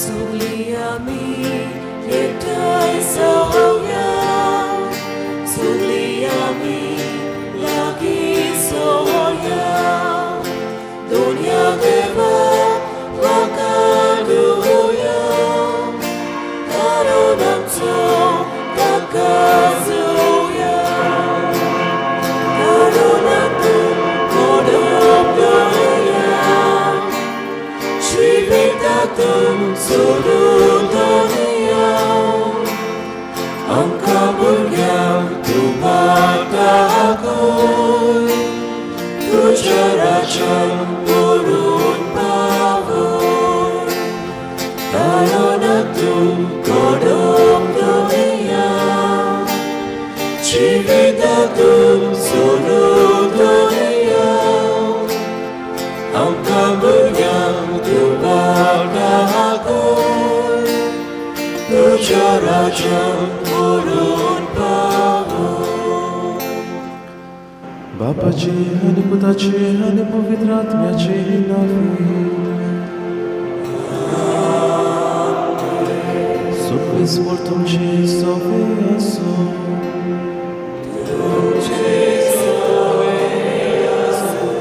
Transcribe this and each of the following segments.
सगळीं आमी एकठांय जावया, सगळीं आमी लागीं सोया, दुनिया देवाक वाखाणुया, कारण आमचो ताका जोया, करुणातूं कोडप दया, जिवितातूं सोडून दवया, आमकां भुरग्यांक तूं वाट दाखय, तुज्या राज्यांत व्हरून पावय, करुणातूं कोडप दवया, जिवितातूं सोडून दवया, आमकां भुरग्यांक तूं वाट दाखय, तुज्या राज्यांत व्हरून पावय. बापाचे आनी पुताचे आनी पवित्र आत्म्याचे नांवे. सुखविस्मर तुमचे सोवे आसो. तुमचे सोवे आसूं.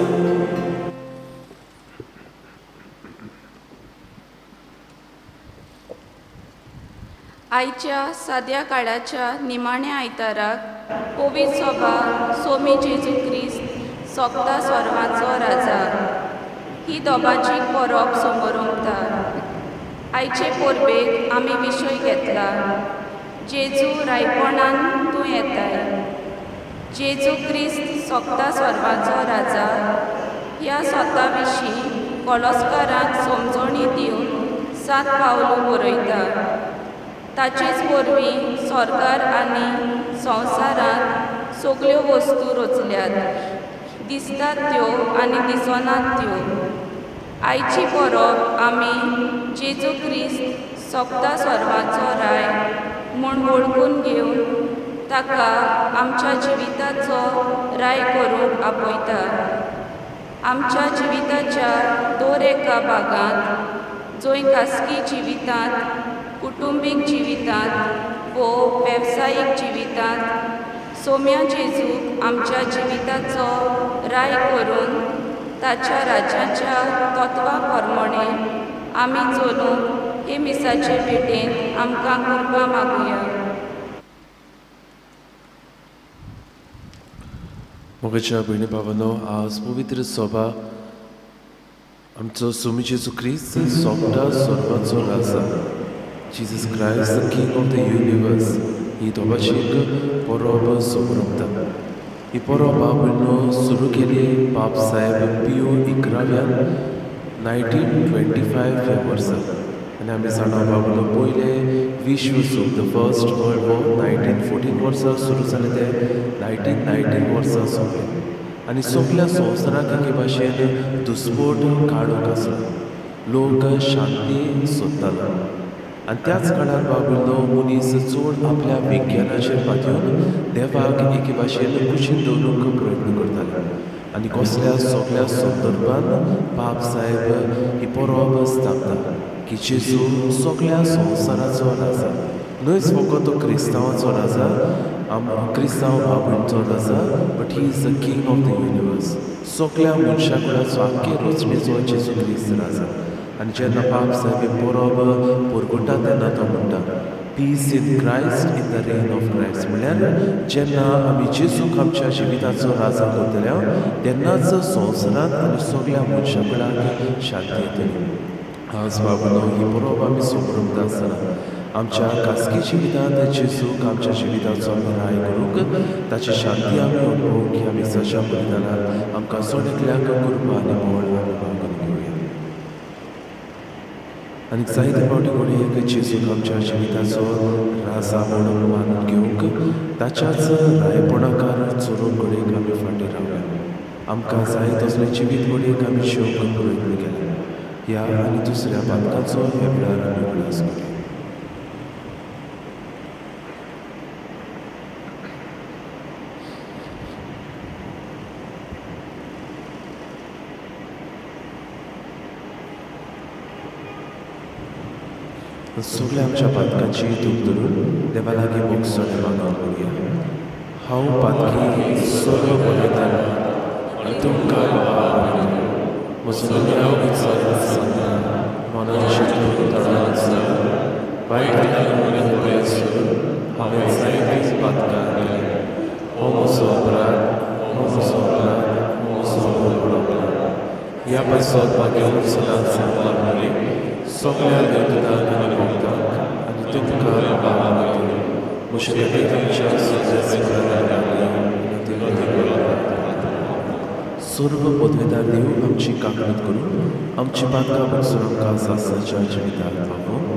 आयच्या साद्या काळाच्या निमाण्या आयताराक पवित्र सभा सोमी जेजू क्रिस्त सोगता सर्वांचो राजा ही दोबाची परब समोरमता. आयचे परबेक आमी विशय घेतला, जेजू रायपणान तूं येताय. जेजू क्रिस्त सोगता सर्वांचो राजा ह्या स्वता विशीं कॉलोस्काराक समजणी दिवन 7 पावलां बरयता. ताचेच वरवीं सरकार आनी संवसारांत सगल्यो वस्तू रचल्यात, दिसतात त्यो आनी दिसनात त्यो. आयची परब आमी जेजू क्रिस्त सोगता सर्वांचो राय म्हूण वळखून घेवन ताका आमच्या जिविताचो राय करूंक आपयता. आमच्या जिविताच्या दर एका भागांत, जंय खासगी जिवितांत, कुटुंबीक जिवितांत वो वेवसायीक जिवितांत, सोम्या जेजूक आमच्या जिविताचो राय करून ताच्या राज्याच्या तत्वा प्रमाणे आमी चलूंक हे मिसाचे भेटेंत आमकां कृपा मागुया. मोगाच्या भयणी भावांनो, आज पवित्र सभा आमचो सोमी जेजू क्रिस्त सोगटा सर्वांचो राजा, Jesus Christ the king of the universe ही दोबाची परब समरमता. ही परब बाबून सुरू केली बाप साहेब पियो 11व्यान 1925 ह्या वर्सा. आनी आमी जाणा बाबूलो पयलें विश्व सूख the first world war 1914 वर्सा सुरू जालें, तें 1919 वर्सा सोंपलें आनी सगल्या संवसाराक एके भाशेन दुस्पोट काळोख आसलो, लोक शांती सोदतालो. आनी त्याच काळार बाबुलो मनीस चड आपल्या विज्ञानाचेर पातयेवन देवाक एके भाशेन कुशीन दवरूंक प्रयत्न करताले. आनी कसल्या सगल्या संदर्भान बाप साहेब ही परब स्थापता की जेजू सगल्या संवसाराचो राजा, न्हयच फकत तो क्रिस्तांवाचो राजा, क्रिस्तांव बाबूंचो राजा, but he is the king of the universe. सगल्या मनशा कुळाचो आख्खे रचणेचो जेजू क्रिस्त राजा. आनी जेन्ना बाप साहेब ही परब परगटा तेन्ना तो म्हणटा, peace in Christ in the reign of Christ. म्हणल्यार जेन्ना आमी जेजूक आमच्या जिविताचो राजा करतले तेन्नाच संवसारांत आनी सगल्या मनशा कुळाक शांती येतली. आज बाबूनो ही परब आमी समरमता आसतना आमच्या खासगी जिवितांत जेजूक आमच्या जिविताचो आमी राय करूंक, ताची शांती आमी अणभवूंक ह्या मिसाच्या बलिदानान आमकां जण एकल्याक कृपा आनी बळ आमी मागून घेवया. आनी जायते फावटी घडये जेजूक आमच्या जिविताचो राजा म्हणून मानून घेवंक ताच्याच रायपणाकार चलूंक घडयेक आमी फाटीं रावल्या. आमकां जाय तसलें जिवीत घडयेक आमी शिवंक प्रयत्न केला. ह्या आनी दुसऱ्या पातकांचो ह्या वेळार आमी उगडास करुया. सगळ्या आमच्या पातकांची दूख धरून देवा लागीं भोगसणें मागून करुया. हांव पातकी सर्व पवित्र आनी तुमकां बाबा म्हजो गुन्यांव विचारनासतना मनान चिंतून तणान वायट पयस हांवें जायतीं पातकां केलीं. हो म्हजो अपराध, हो म्हजो अपराध, हो म्हजो व्हडलो अपराध. ह्या पासत भाग्यवंत सदांच सांगपाक मेळ्ळी सगळ्या देवदूतांक आनी भक्तांक आनी तुमकां बाबा मागता म्हज्या खातीर तुमच्या सगळ्या सर्व पदवेदार देव आमची काकळत करून आमची पातकां बसून आमकां सासणाच्या जिवितांत पावोवं.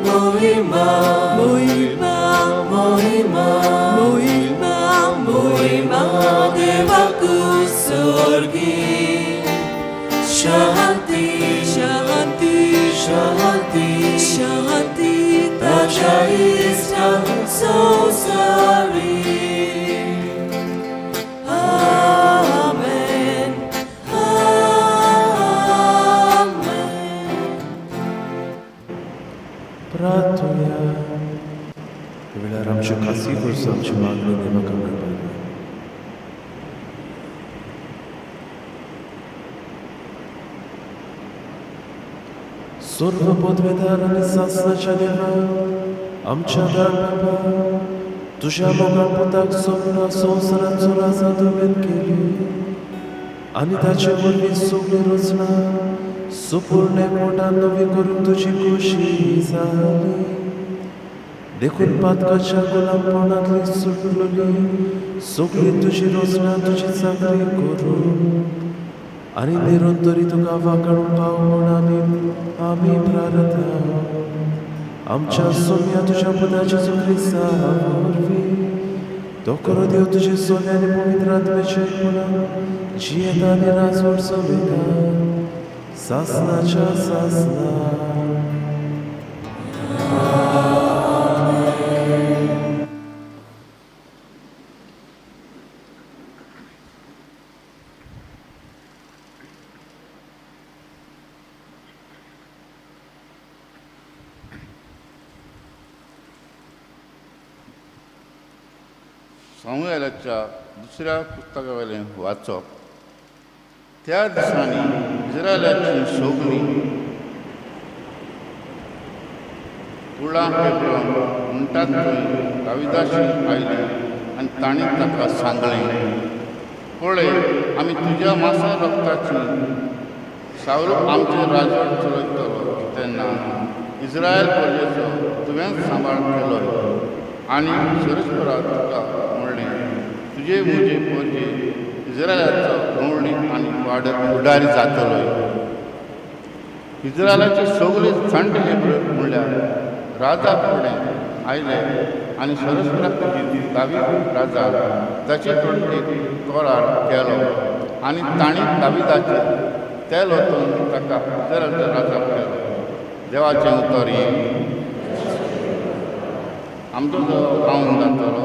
मोहिमा मोहिमा मोहिमा मोहिमा मोहिमा देवाकू सोर्गी शांती शांती शांती शांती ताच्या इश्टा संवसारी. आमेन आमेन. प्रार्थुया. ह्या वेळार आमच्यो खासी गरजो, आमची मागणी देवाक म्हणपाक. सर्व पदवेदार आनी सासणाच्या देवा, आमच्या दार बाबा, तुज्या मोगाळ पुताक सगळ्या संवसाराचो राजा तुवें केली आनी ताचे वरवीं सगळी रचना सुपूर्ण एकवटान नवी करून तुजी खोशी जाली. देखून पातकाच्या गुलामपणांतली सुटलोली सगळी तुजी रचना तुजी चाकरी करून आनी निरंतरी तुका वांकडून पाव म्हूण आमी प्रार्थना आमच्या सोम्या तुज्या पुताच्या जेजू क्रिस्ता वरवीं. तो करो देव तुजे सोम्या आनी पवित्र आत्म्याच्या एकपणान जियेता आनी राजवट चलयता सासनाच्या सासना. सामुएलाच्या दुसऱ्या पुस्तकावेलें वाचप. त्या दिसांनी इस्रायलाची सगळीं कुळां हेब्रोन म्हणटात थंय दाविदाशी आयली आनी तांणी ताका सांगलें, पळय आमी तुज्या मासा रक्ताची सावरू आमचें राजवट चलयतलो तेन्ना इस्रायल प्रजेचो तुवेंच सांबाळ केलो आनी सरस्परा तुका म्हणलें, तुजे म्हजे परजे इस्रायलाचो गवळणी आनी फुडारी जातलो. इस्रायलाचे सगळे थंड हेब्र म्हणल्यार राजा फुडें आयले आनी सरस्पराक दावीद राजा ताचे कडेन एक करार केलो आनी तांणी दाविदाचेर तेल ओतून ताका इस्रायलाचो राजा केलो. देवाचें उतर हें. आमचो जो गांव जातलो.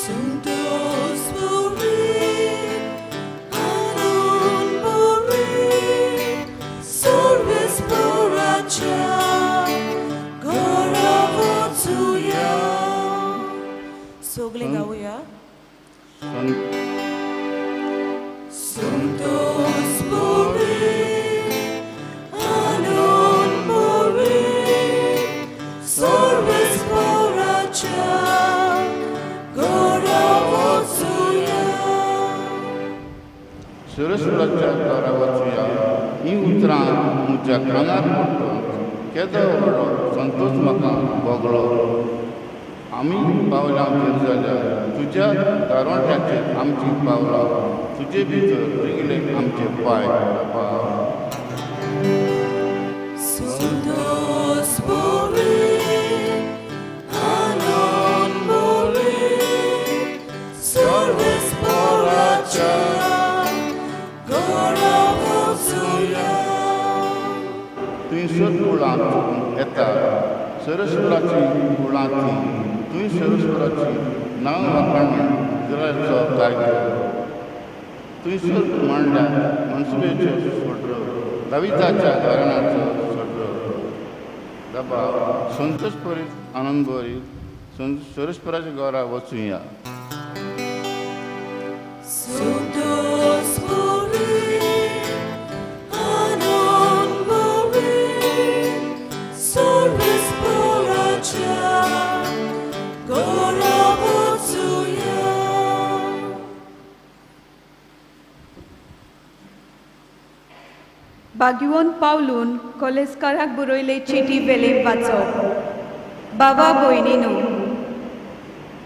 Santos morir, anon morir, sorbes poracha, goravotuya. सगळे गावया. Santos morir, anon morir, sorbes poracha, goravotuya. सरस्वराच्या दारा वचुया हीं उतरां म्हज्या कानार पडटकच केदो व्हडलो संतोश म्हाका भोगलो. आमी पावलां जाल्यार तुज्या दारोट्याचेर आमचीं पावलां, तुजे भितर रिगले आमचे पांय. Santos morir, anon morir, sorbes poracha, goravotuya. थंयसर कुळां चुकून येता सरस्वराची कुळां ती थंय सरस्वराची नांव वाखाणून इस्रायलचो कायदो थंयसर मांडल्या मनसुबेच्यो सोडरो दाविदाच्या घराण्याचो सोडरो दाबा संतोष भरीत आनंद भरीत सरस्वराच्या घरा वचुया. Santos morir, anon morir, sorbes poracha, goravotuya. बागिवोन पावलून कोलेस्काराक बरयले चिटी वेले वाचप. बाबा भयणीनू,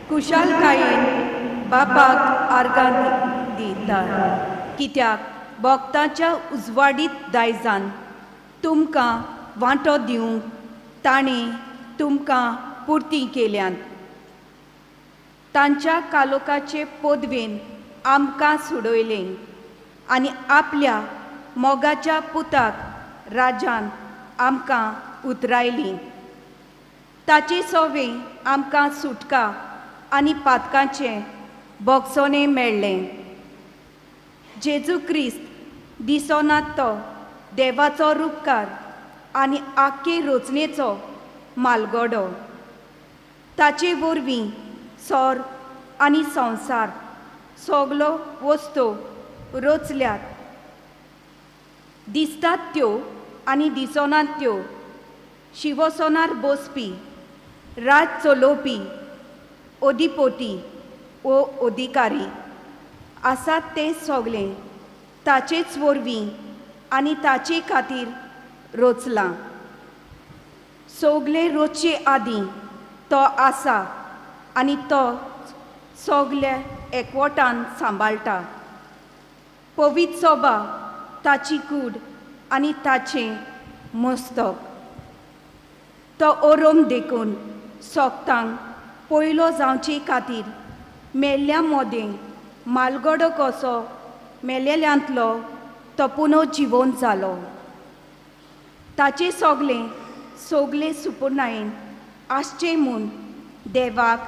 कुशालकायेन बापाक आर्गां दिता, कित्याक भक्ताच्या उजवाडीत दायजान तुमकां वांटो दिवंक ताणें तुमकां पुर्ती केल्यात. तांच्या कालोकाचे पदवेन आमकां सोडयलें आनी आपल्या मोगाच्या पुताक राजान आमकां उतरायली. ताचे सोवे आमकां सुटका आनी पातकांचें बोगसोणें मेळ्ळें. जेजू क्रिस्त दिसोनात तो देवाचो रुपकार आनी आख्खे रोचणेचो मालगडो. ताचे वरवीं सोर आनी संवसार सगलो वस्तू रोचल्यात, दिसतात त्यो आनी दिसनात त्यो, शिवसनार बसपी, राज चलोवपी, अधिपती ओ अधिकारी आसात ते सगळें ताचेच वरवीं आनी ताचे खातीर रोचलां. सगळें रोचचे आदीं तो आसा आनी तो सगळ्या एकवटान सांबाळटा. पवित्र सोबा ताची कूड आनी ताचें मस्तक. तो ओरोम देखून सोगतांक पयलो जावचे खातीर मेल्ल्या मोदें मालगडो कसो मेलेल्यांतलो तो पुनो जिवोन जालो. ताचें सगळें सगळें सुपुर्णायेन आसचें म्हूण देवाक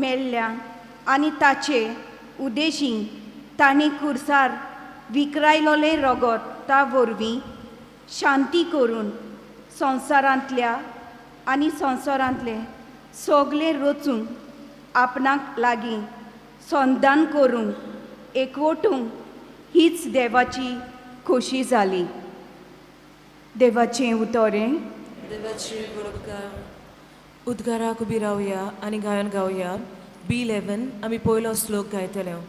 मेल्ल्या आनी ताचे उदेशी तांणी खुर्सार विकरायलोलें रगत ता वरवीं शांती करून संवसारांतल्या आनी संवसारांतले सगळें रचून आपणाक लागीं संदान करूंक एकवटूंक हीच देवाची खोशी जाली. देवाचें उतरें. देवाचे बरोबकार उद्गाराक उबी रावया आनी गायन गावया. B11 आमी पयलो श्लोक गायतले.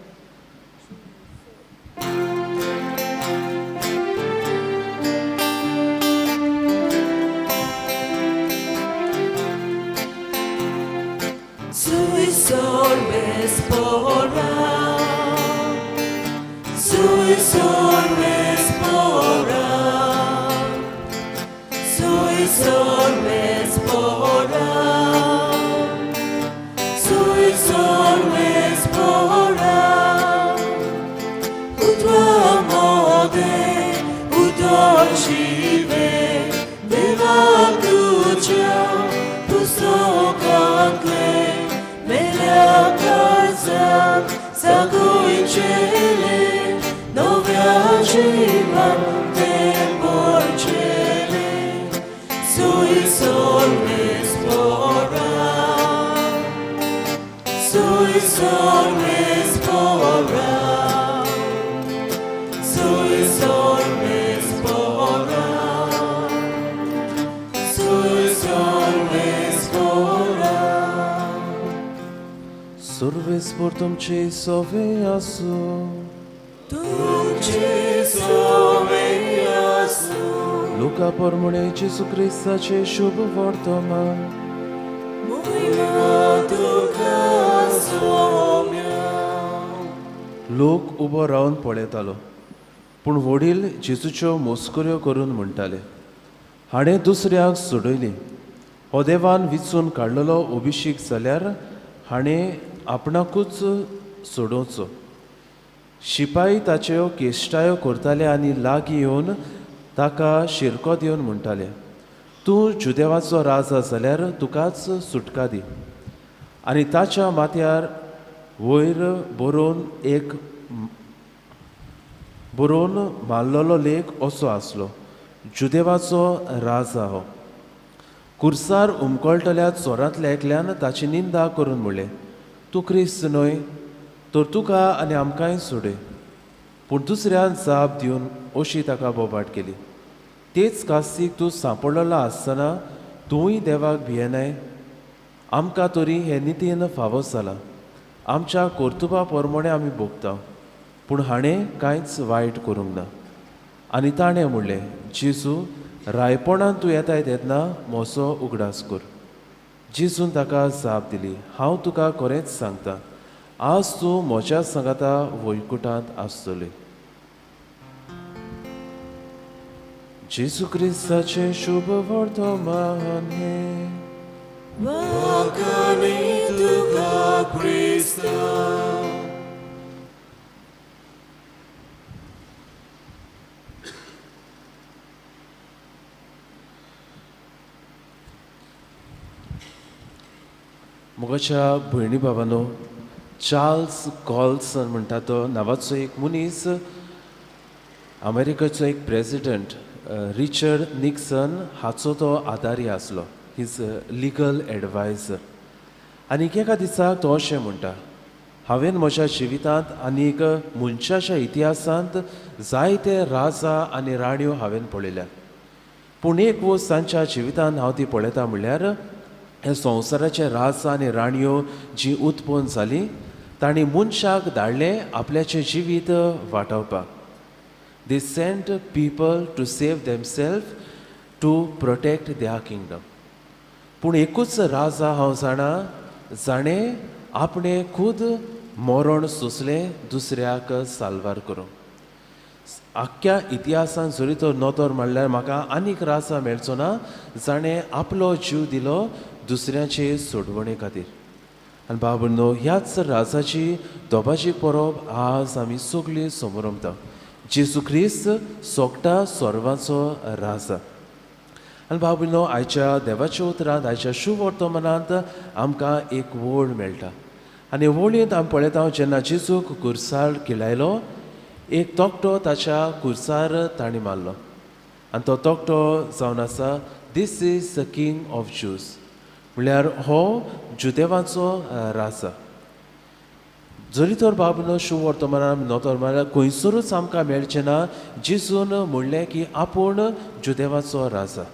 सुर्वेस्पोर तुमचे सोवे आसूं. तुमचे सोवे आसूं. लुका परमणे जेजू क्रिस्ताचे शुभ वर्तमान. मोहिमा तुका सोम्या. लोक उबो रावन पळयतालो, पूण वडील जेजूच्यो मस्कऱ्यो करून म्हणटाले, हाणें दुसऱ्याक सोडयली, हो देवान विचून काडलेलो अभिषेक जाल्यार हाणें आपणाकूच सोडोवचो. शिपाई ताच्यो केश्टायो करताले आनी लागीं येवन ताका शिरको दिवन म्हणटाले, तूं जुदेवाचो राजा जाल्यार तुकाच सुटका दी. आनी ताच्या माथ्यार वयर बरोवन एक बरोवन मारलेलो लेख असो आसलो, जुदेवाचो राजा हो. कुर्सार उमकळटल्या चोरांतल्या एकल्यान ताची निंदा करून म्हणलें, तूं क्रिस्त न्हय तर तुका आनी आमकांय सोडय. पूण दुसऱ्यान जाप दिवन अशी ताका बोबाट केली, तेच कास्तीक तूं सांपडलेलो आसतना तूंय देवाक भियेनाय? आमकां तरी हे नितीन फावो जालां, आमच्या कर्तुबा प्रमाणे आमी भोगता, पूण हाणें कांयच वायट करूंक ना. आनी ताणें म्हणलें, जेजू, रायपणान तूं येताय तेन्ना म्हजो उगडास कर. जेजून ताका जाप दिली, हांव तुका खरेंच सांगता, आज तूं म्हज्या सांगाता वैकुटांत आसतली. जेजू क्रिस्ताचें शुभ वर्तमान हें. वाखाणी तुका क्रिस्ता. मोगाच्या भयणी बाबांनो, चार्ल्स कॉल्सन म्हणटा तो नांवाचो एक मनीस, अमेरिकेचो एक प्रेजिडंट रिचर्ड निक्सन हाचो तो आदारी आसलो, his legal adviser. आनी एका दिसाक तो अशें म्हणटा, हांवें म्हज्या जिवितांत आनीक मनशाच्या इतिहासांत जायते राजा आनी राणयो हांवें पळयल्यात, पूण एक वस्त तांच्या जिवितांत हांव ती पळयता म्हणल्यार हे संवसाराचे राजा आनी राणयो जी उत्पन्न जाली तांणी मनशाक धाडलें आपल्याचें जिवीत वाटावपाक. They sent people to save themselves, to protect their kingdom. पूण एकूच राजा हांव जाणा जाणें आपणें खूद मरण सोंसलें दुसऱ्याक साल्वार करूंक. आख्ख्या इतिहासान जरी तो नदर मारल्यार म्हाका आनीक राजा मेळचो ना जाणें आपलो जीव दिलो दुसऱ्याचे सोडवणे खातीर. आनी बाबा, ह्याच राजाची दोबाची परब आज आमी सगळीं समरमता. जेजू क्रिस्त सोगटा सर्वांचो राजा. आनी बाबा, आयच्या देवाच्या उतरांत, आयच्या शुभ वर्तमानांत आमकां एक वळ मेळटा. आनी वळींत आमी पळयता जेन्ना जेजूक कुर्सार किलायलो, एक तकटो ताच्या कुर्सार ताणें मारलो आनी तो तकटो जावन आसा, this is the king of Jews, म्हणल्यार हो जुदेवांचो राजा. जरी तर बाबनो शुभ वर्तमानान नदर मारल्यार खंयसरूच आमकां मेळचें ना जेजून म्हणलें की आपूण जुदेवाचो राजा.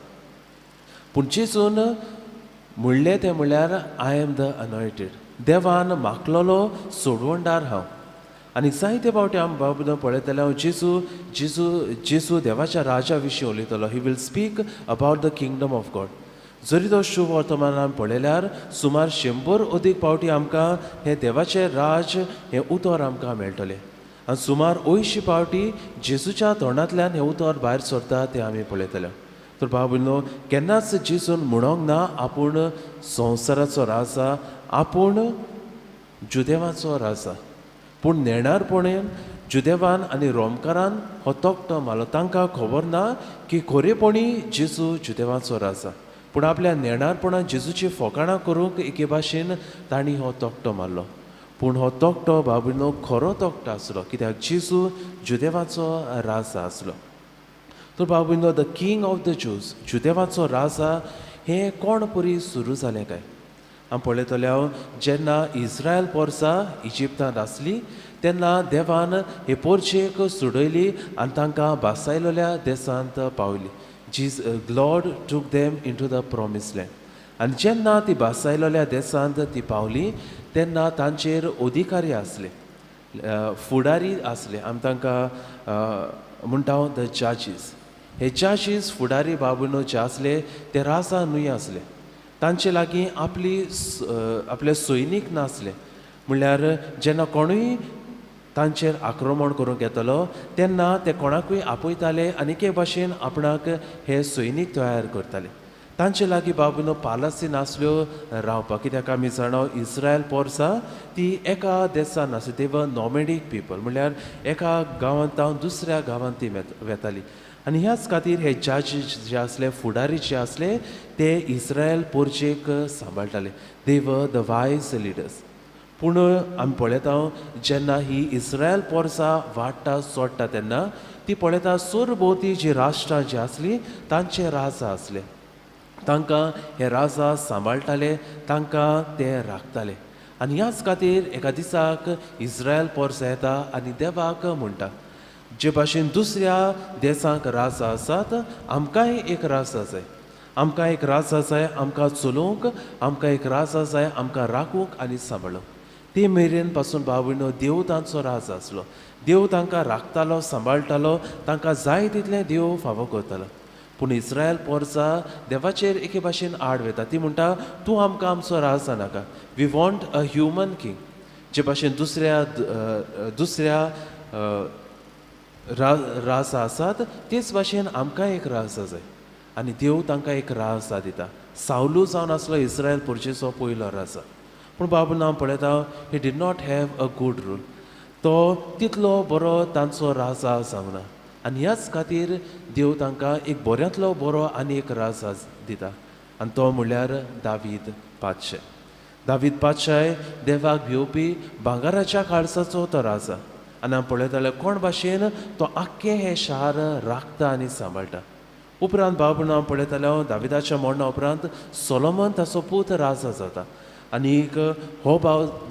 पूण जेजून म्हणलें तें म्हणल्यार I am the anointed, देवान मागलेलो सोडवणदार हांव. आनी जायते फावटी आमी बाबनो पळयतले हांव जेजू जेजू जेजू देवाच्या राजा विशीं उलयतलो. He will speak about the kingdom of God. जरी तो शुभ वर्तमानान पळयल्यार सुमार 100 अदीक फावटी आमकां हें देवाचें राज हें उतर आमकां मेळटलें. आनी सुमार 80 फावटी जेजूच्या तोंडांतल्यान हें उतर भायर सरता तें आमी पळयतले. तर बाबा, केन्नाच जेजून म्हणोंक ना आपूण संवसाराचो राजा, आपूण जुदेवाचो राजा. पूण नेणारपणान जुदेवान आनी रोमकारान हो तकटो मारलो. तांकां खबर ना की खरेपणी जेजू जुदेवाचो राजा, पूण आपल्या नेणारपणान जेजूची फोकाणां करूंक एके भाशेन तांणी हो तकटो मारलो. पूण हो तकटो बाबीनो खरो तकटो आसलो, कित्याक जेजू जुदेवाचो राजा आसलो. तर बाबीनो, the king of the Jews, जुदेवाचो राजा हें कोण परी सुरू जालें काय? आमी पळयतले हांव जेन्ना इस्रायल पोरसां इजिप्तांत आसली तेन्ना देवान हे पोरचेक सोडयली आनी तांकां बासायलेल्या देशांत पावली. Lord took them into the promised land. आनी जेन्ना ती बासायलेल्या देशांत ती पावली तेन्ना तांचेर अधिकारी आसले, फुडारी आसले. आमी तांकां म्हणटा the जजीस. हे जजीस फुडारी बाबूनो जे आसले ते राजा न्हय आसले. तांचे लागीं आपली आपले सैनीक नासले. म्हणल्यार जेन्ना कोणूय तांचेर आक्रमण करूंक येतलो तेन्ना ते कोणाकूय आपयताले आनी एके भाशेन आपणाक हे सैनीक तयार करताले. तांचे लागीं बाबूनो पालासी नासल्यो रावपाक, कित्याक आमी जाणा इस्रायल पोरसां ती एका देसान आसली, ते वर नॉमेडीक पिपल, म्हणल्यार एका गांवांत दुसऱ्या गांवांत ती वेताली. आनी ह्याच खातीर हे जजीस जे आसले, फुडारी जे आसले, ते Israel पोरचेक सांबाळटाले. They were the wise leaders. पूण आमी पळयता जेन्ना ही इस्रायल पोरसां वाडटा सोडटा तेन्ना ती पळयता सरभोंवती जी राष्ट्रां जी आसली तांचे राजा आसले. तांकां हे राजा सांबाळटाले, तांकां ते राखताले. आनी ह्याच खातीर एका दिसाक इस्रायल पोरसां येता आनी देवाक म्हणटा, जे भाशेन दुसऱ्या देशांक राजा आसात आमकांय एक राजा जाय, आमकां एक राजा जाय, आमकां चलोवंक, आमकां एक राजा जाय, आमकां राखूंक आनी सांबाळूंक. ते मेरेन पासून भाव भयणो देव तांचो राजा आसलो. देव तांकां राखतालो, सांबाळटालो, तांकां जाय तितलें देव फावो करतालो. पूण इस्रायल पोरसा देवाचेर एके भाशेन आड वता. ती म्हणटा तूं आमकां आमचो राजा नाका, we want a human king. जे भाशेन दुसऱ्या दुसऱ्या राजा आसात तेच भाशेन आमकां एक राजा जाय. आनी देव तांकां एक राजा दिता. सावलू जावन आसलो इस्रायल पुर्जेचो पयलो राजा. पूण बाबू नांव पळयता he did not have a good rule. तो तितलो बरो तांचो राजा जावना आनी ह्याच खातीर देव तांकां एक बऱ्यांतलो बरो आनी एक राजा दिता आनी तो म्हणल्यार दावीद पातशाय. दावीद पातशाय देवाक भिवपी भांगराच्या काळसाचो तो राजा. आनी आमी पळयताले कोण भाशेन तो आख्खें हें शार राखता आनी सांबाळटा. उपरांत बाबू नांव पळयताले दाविदाच्या मरणा उपरांत सोलोमन ताचो पूत राजा जाता आनीक हो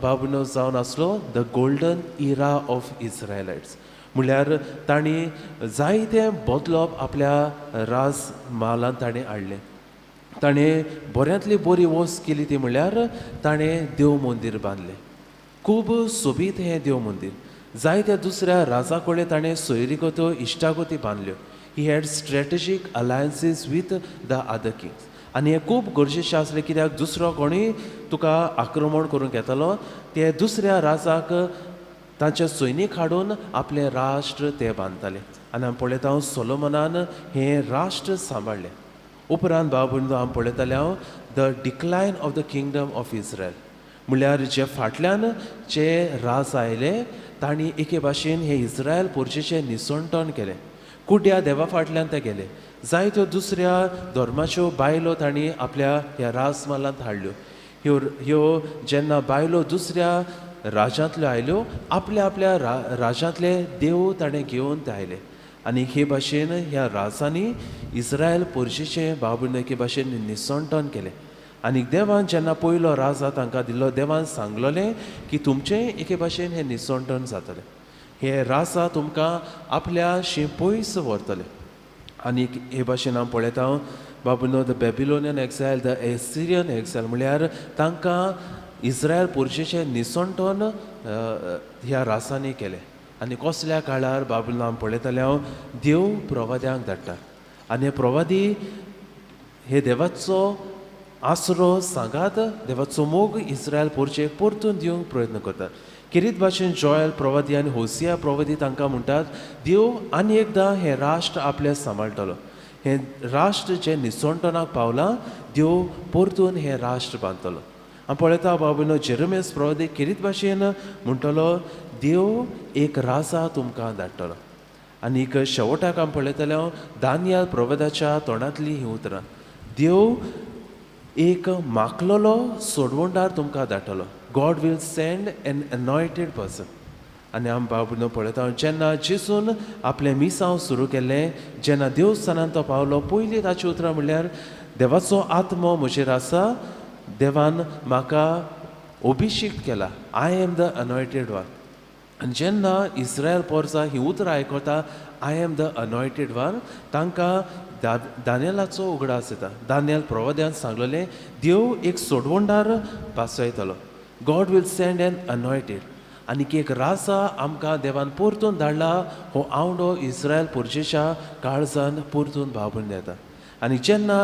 बाबनो जावन आसलो the golden era of Israelites. म्हणल्यार तांणी जायतें बदलप आपल्या राज म्हालांत ताणें हाडलें. ताणें बऱ्यांतली बरी वस्त केली ती म्हणल्यार ताणें देव मंदीर बांदलें. खूब सोबीत हें देव मंदीर. जायत्या दुसऱ्या राजा कडेन ताणें सोयरीगत्यो इश्टागती बांदल्यो. He had strategic alliances with the other kings. आनी हें खूब गरजेचें आसलें कित्याक दुसरो कोणूय तुका आक्रमण करूंक येतालो ते दुसऱ्या राजाक तांचे सैनीक हाडून आपलें राष्ट्र ते बांदताले. आनी आमी पळयता सोलोमनान हें राष्ट्र सांबाळ्ळें. उपरांत भाव भयणींनो आमी पळयताले हांव the decline of the kingdom of Israel. म्हणल्यार जे फाटल्यान जे राज आयले तांणी एके भाशेन हे इस्रायल पोरचेचें निसणटण केलें. कुड्या देवा फाटल्यान ते गेले. जायत्यो दुसऱ्या धर्माच्यो बायलो तांणी आपल्या ह्या राजमालांत हाडल्यो. ह्यो ह्यो जेन्ना बायलो दुसऱ्या राज्यांतल्यो आयल्यो आपल्या आपल्या राज्यांतले देव ताणें घेवन ते आयले. आनी हे भाशेन ह्या राजांनी इस्रायल पोरचेचें भाव भयणींनो एके भाशेन निसणटण केलें. आनी देवान जेन्ना पयलो राजा तांकां दिल्लो देवान सांगलोलें की तुमचें एके भाशेन हें निसणटण जातलें, हे राजा तुमकां आपल्या शी पयस व्हरतले. आनी हे भाशेन हांव पळयता बाबूनो the Babylonian exile, the Assyrian exile म्हणल्यार तांकां इस्रायल पोरचेचें निसणटण ह्या राजांनी केलें. आनी कसल्या काळार बाबूनो हांव पळयतालें हांव देव प्रवाद्यांक धाडटा आनी हे प्रवादी हे देवाचो आसरो सांगात देवाचो मोग इस्रायल पोरचेक परतून दिवंक प्रयत्न करतात. किरीत भाशेन जॉयल प्रवादी आनी होसिया प्रवादी तांकां म्हणटात देव आनी एकदां हें राष्ट्र आपलें सांबाळटलो. हें राष्ट्र जें निसणटणाक पावलां देव परतून हें राष्ट्र बांदतलो. आमी पळयता बाबूनो जेरमियस प्रवादी किरीत भाशेन म्हणटलो देव एक राजा तुमकां धाडटलो. आनीक शेवटाक आमी पळयताले हांव दानियल प्रवादाच्या तोंडांतलीं हीं उतरां देव एक माकलोलो सोडवणदार तुमकां धाडटलो. God will send an anointed person. आनी आमी बाबूनो पळयता जेन्ना जेजून आपलें मिसांव सुरू केल्लें जेन्ना देवस्थानांत तो पावलो पयलीं ताची उतरां म्हणल्यार देवाचो आत्मो म्हजेर आसा, देवान म्हाका अभिषेक केला, I am the anointed one. आनी जेन्ना इस्रायल पोरसा हीं उतरां आयकता I am the anointed one तांकां दानियलाचो उगडास येता. दानियल प्रवाद्यान सांगलेलें देव एक सोडवणदार पासयतलो, God will send an anointed. आनीक एक राजा आमकां देवान परतून धाडला हो आवंडो इस्रायल पोरचेच्या काळजान परतून भावून येता. आनी जेन्ना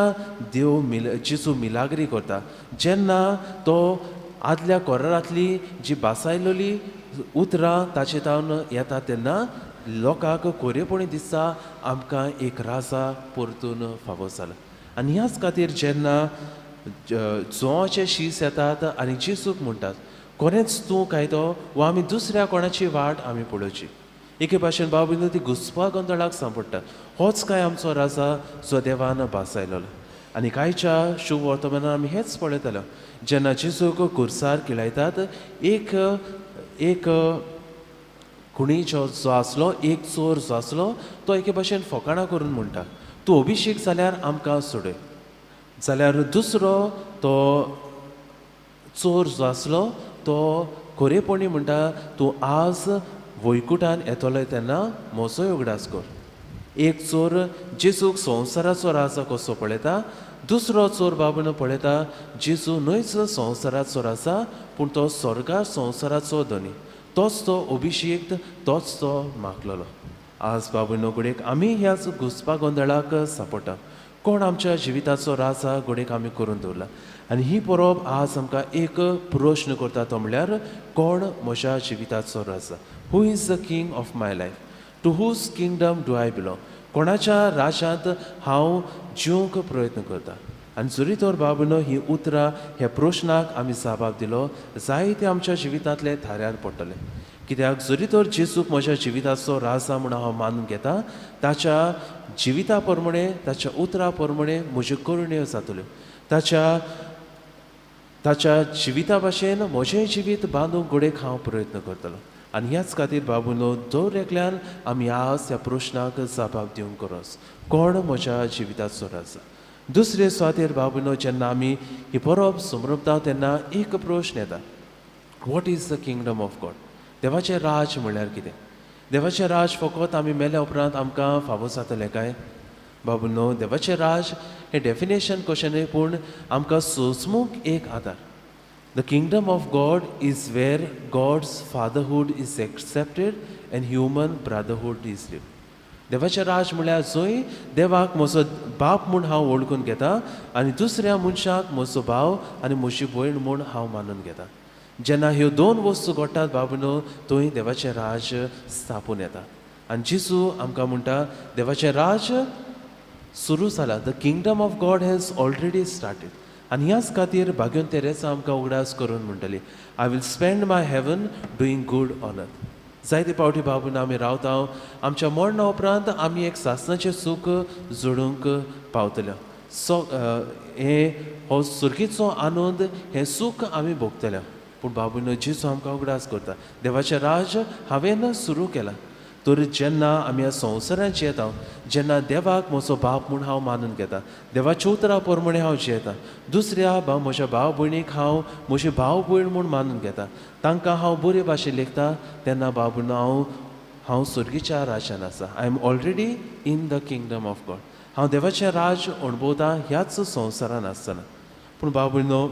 देव जेजू मिलाग्री करता जेन्ना तो आदल्या कोरारांतली जी बासायलोली उतरां ताचे तावन येता तेन्ना लोकांक कोरेपणी दिसता आमकां एक राजा परतून फावो जाला. आनी ह्याच खातीर जेन्ना जोवाचे शीस येतात आनी जेजूक म्हणटात कोणेच तूं कायदो वा आमी दुसऱ्या कोणाची वाट आमी पळोवची. एके भाशेन भाव भयणींनो ती घुसपा गोंदळाक सांपडटात. होच काय आमचो राजा जो देवान भासायलोलो. आनी कांयच्या शुभ वर्तमानान आमी हेंच पळयताले जेन्ना जेजूक कुर्सार किळायतात एक एक खुणी जो आसलो एक चोर जो आसलो तो एके भाशेन फकाणां करून म्हणटा तूं अभिषेक जाल्यार आमकां सोडय. जाल्यार दुसरो तो चोर जो आसलो तो खरेपणी म्हणटा तूं आज वैकुटान येतलो तेन्ना म्हजोय उगडास कर. एक चोर जेजूक संवसाराचो राजा कसो पळयता, दुसरो चोर बाबून पळयता जेजू न्हयच संवसाराचो राजा पूण तो स्वर्गा संवसाराचो धनी, तोच तो अभिषेक, तोच तो मागलेलो. आज बाबूनो घडयेक आमी ह्याच घुसपा गोंदळाक सांपडटा. कोण आमच्या जिविताचो राजा घडयेक आमी करून दवरला. आनी ही परब आज आमकां एक प्रश्न करता, तो म्हणल्यार कोण म्हज्या जिविताचो राजा? Who is the king of my life? To whose kingdom do I belong? कोणाच्या राजांत हांव जिवंक प्रयत्न करता? आनी जरी तर बाबूनो ही उतरां ह्या प्रश्नाक आमी जबाब दिलो जायते आमच्या जिवितांतले थाऱ्यार पडटले. कित्याक जरी तर जेजूक म्हज्या जिविताचो राजा म्हूण हांव मानून घेता, ताच्या जिविता प्रमाणे ताच्या उतरां प्रमाणे म्हज्यो करण्यो जातल्यो, ताच्या ताच्या जिविता भाशेन म्हजें जिवीत बांदूंक घडयेक हांव प्रयत्न करतलो. आनी ह्याच खातीर बाबूनो दर एकल्यान आमी आज ह्या प्रश्नाक जबाब दिवंक गरज, कोण म्हज्या जिविताचो राजा? दुसरे सुवातेर बाबूनो जेन्ना आमी ही परब समरपता तेन्ना एक प्रश्न येता, what is the kingdom of God? देवाचें राज म्हणल्यार कितें? देवाचें राज फकत आमी मेल्या उपरांत आमकां फावो जातलें काय? बाबूनो देवाचें राज हें डेफिनेशन कशें न्हय, पूण आमकां सोंसमूक एक आदार. The kingdom of God is where God's fatherhood is accepted and human brotherhood is live. देवाचें राज म्हणल्यार जंय देवाक म्हजो बाप म्हूण हांव वळखून घेता आनी दुसऱ्या मनशाक म्हजो भाव आनी म्हजी भयण म्हूण हांव मानून घेता. जेन्ना ह्यो दोन वस्तू घडटात बाबूनो थंय देवाचें राज स्थापून येता. आनी जेजू आमकां म्हणटा देवाचें राज सुरू जालां, the kingdom of God has already started. आनी ह्याच खातीर भाग्योन तेरेसा आमकां उगडास करून म्हणटली, I will spend my heaven doing good on earth. जायते पावटी बाबून आमी रावता, आमच्या मरणा उपरांत आमी एक सासणाचें सूख जोडूंक पावतले. सो हें हो सुर्गीचो आनंद, हें सूख आमी भोगतले. पूण बाबून जेजू आमकां उगडास करता देवाचें राज हांवें सुरू केलां. तर जेन्ना आमी ह्या संवसारांत जियेता, जेन्ना देवाक म्हजो बाप म्हूण हांव मानून घेता, देवाच्या उतरां प्रमाणे हांव जियेता, दुसऱ्या भाव म्हज्या भाव भयणीक हांव म्हजी भाव भयण म्हूण मानून घेता, तांकां हांव बरे भाशेन लेखता, तेन्ना बाबून हांव स्वर्गीच्या राज्यान आसा. I am already in the kingdom of God. हांव देवाचें राज अणभवता ह्याच संवसारान आसतना. पूण बाबूनो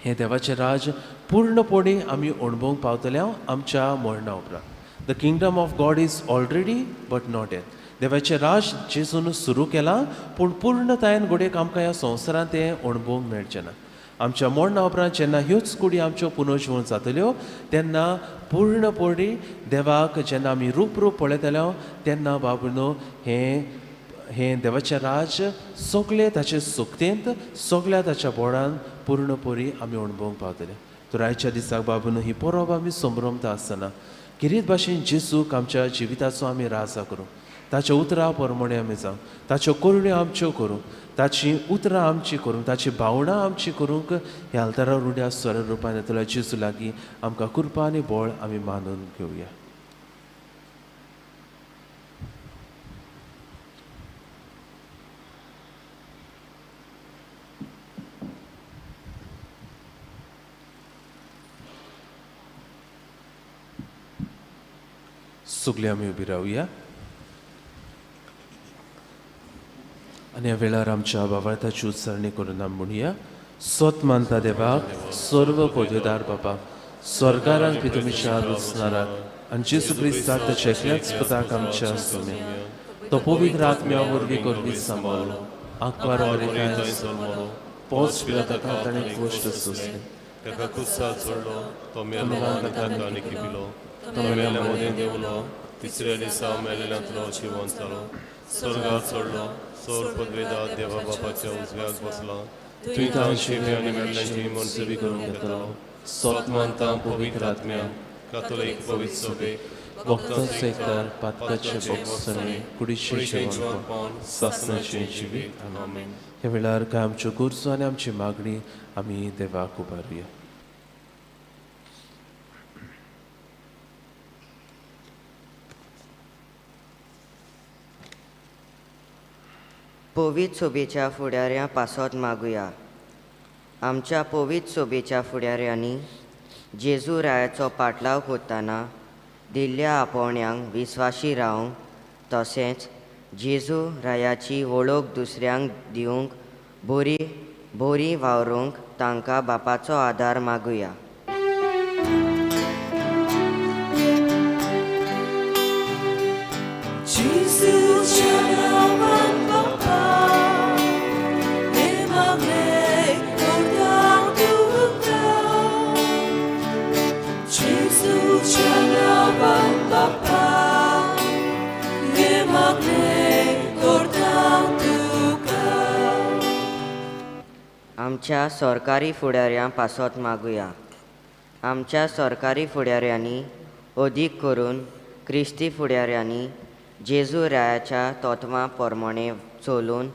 हें देवाचें राज पूर्णपणी आमी अणभवंक पावतले आमच्या मरणा उपरांत. The kingdom of God is already but not yet. देवाचें राज जेजून सुरू केलां पूण पूर्णतायेन घडयेक आमकां ह्या संवसारांत तें अणभवंक मेळचें ना. आमच्या मरणा उपरांत जेन्ना ह्योच कुडी आमच्यो पुनर्जिवन जातल्यो तेन्ना पूर्णपणी देवाक जेन्ना आमी रूप रूप पळयतले तेन्ना बाबूनो हें देवाचें राज सगळें ताचे सुकतेंत सगळ्या ताच्या बोडान पूर्णपणी आमी अणभवंक पावतले. तर आयच्या दिसाक बाबूनो ही परब आमी संभ्रमता आसतना गिरीत भाशेन जेजूक आमच्या जिविताचो आमी राजा करूं, ताच्या उतरां प्रमाणे आमी जावं, ताच्यो करण्यो आमच्यो करूं, ताचीं उतरां आमचीं करूंक, ताचीं भावनां आमची करूंक ह्या आल्तारा रुड्या स्वर रुपान येतल्या जेजू लागीं आमकां कृपा आनी बळ आमी मानून घेवया. सगळे आमी उबी रावया आनी ह्या वेळार आमच्या बाबार्थाची उच्चारणी करून आमी म्हणया, सत मानता देवाक सर्व पदवेदार बाबा, स्वर्गारान पितुमिच्या रुचनाराक आनी जेजू क्रिस्ताक ताच्या एकल्याच पुताक आमच्या सुम्या तो पवित्र आत्म्या वरवीं करवी सांबाळलो, आंकवार पोच पिलाता ताणें कश्ट सोंसले, ताका कुसार चडलो, तो मेलो, ताका किपिलो, तो मेल्ल्या मदें देंवलो, तिसऱ्या दिसा मेल्ल्यांतलो जिवंत जालो, स्वर्गार चडलो, सोर पदवेदार देवा बापाच्या उजव्याक बसलो, थंय तांची आनी मेल्ल्यांची मनसुबी करूंक घेतलो. सत मानता पवित्र आत्म्या, कातोलीक पवित्र सभेक, भक्तांचो एकदार, पातकाचें भोगसणें, कुडीचें जिवनपण, सासणाचें जिवीत. आमेन. ह्या वेळार कांय आमच्यो गरजो आनी आमची मागणी आमी देवाक उबारुया. पवित्र सोबेच्या फुडाऱ्यां पासत मागुया. आमच्या पवित्र सोबेच्या फुडाऱ्यांनी जेजू रायाचो पाटलाव करतना दिल्ल्या आपोवण्यांक विस्वाशी रावंक, तशेंच जेजू रायाची वळख दुसऱ्यांक दिवंक बोरी बोरी वावरूंक तांकां बापाचो आदार मागुया. आमच्या सरकारी फुडाऱ्यां पासत मागुया. आमच्या सरकारी फुडाऱ्यांनी अदीक करून क्रिस्ती फुडाऱ्यांनी जेजू रायाच्या तत्वां प्रमाणे चलून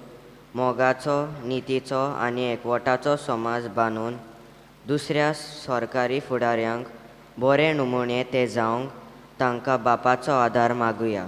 मोगाचो, नितीचो आनी एकवटाचो समाज बांदून दुसऱ्या सरकारी फुडाऱ्यांक बरे नमुने ते जावंक तांकां बापाचो आदार मागुया.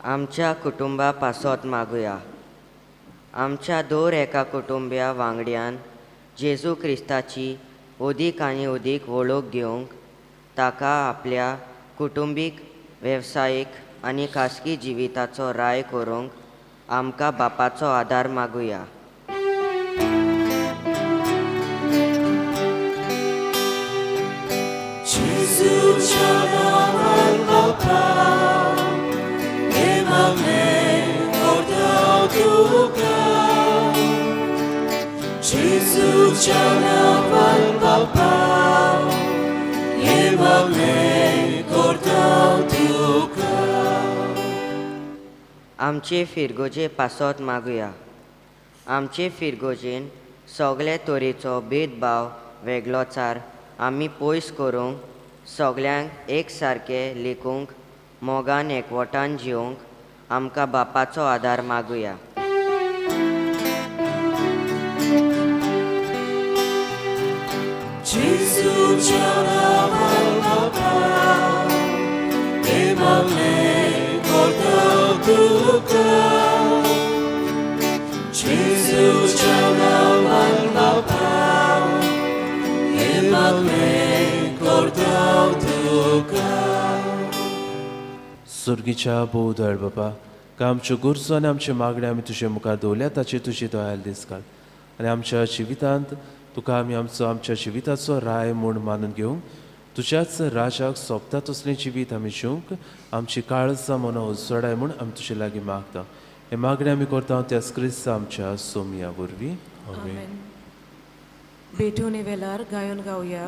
आमच्या कुटुंबा पासत मागुया. आमच्या दर एका कुटुंब्या वांगड्यान जेजू क्रिस्ताची अदीक आनी अदीक वळख घेवंक ताका आपल्या कुटुंबीक, वेवसायीक आनी खासगी जिविताचो राय करूंक आमकां बापाचो आदार मागुया. आमचे फिरगोजे पासत मागुया. आमचे फिरगोजेन सगळे तरेचो भेदभाव, वेगळोचार आमी पयस करूंक, सगळ्यांक एक सारकें लेखूंक, मोगान एकवटान जिवंक आमकां बापाचो आदार मागुया. सुर्गीच्या भोव दयाळ बापा, का आमच्यो गरजो आनी आमच्यो मागण्यो आमी तुजे मुखार दवरल्या ताचेर तुजी दयाल दीस घाल आनी आमच्या जिवितांत तुका आमी आमचो आमच्या जिविताचो राय म्हूण मानून घेवंक तुज्याच राजाक सोबता तसलें जिवीत आमी जिवंक आमची काळजां मनां उजवाडाय म्हूण आमी तुजे लागीं मागता. हें मागणें आमी करता त्याच क्रिस्ता आमच्या सोमया वरवीं. आमेन. बेटोने वेलार गायन गावया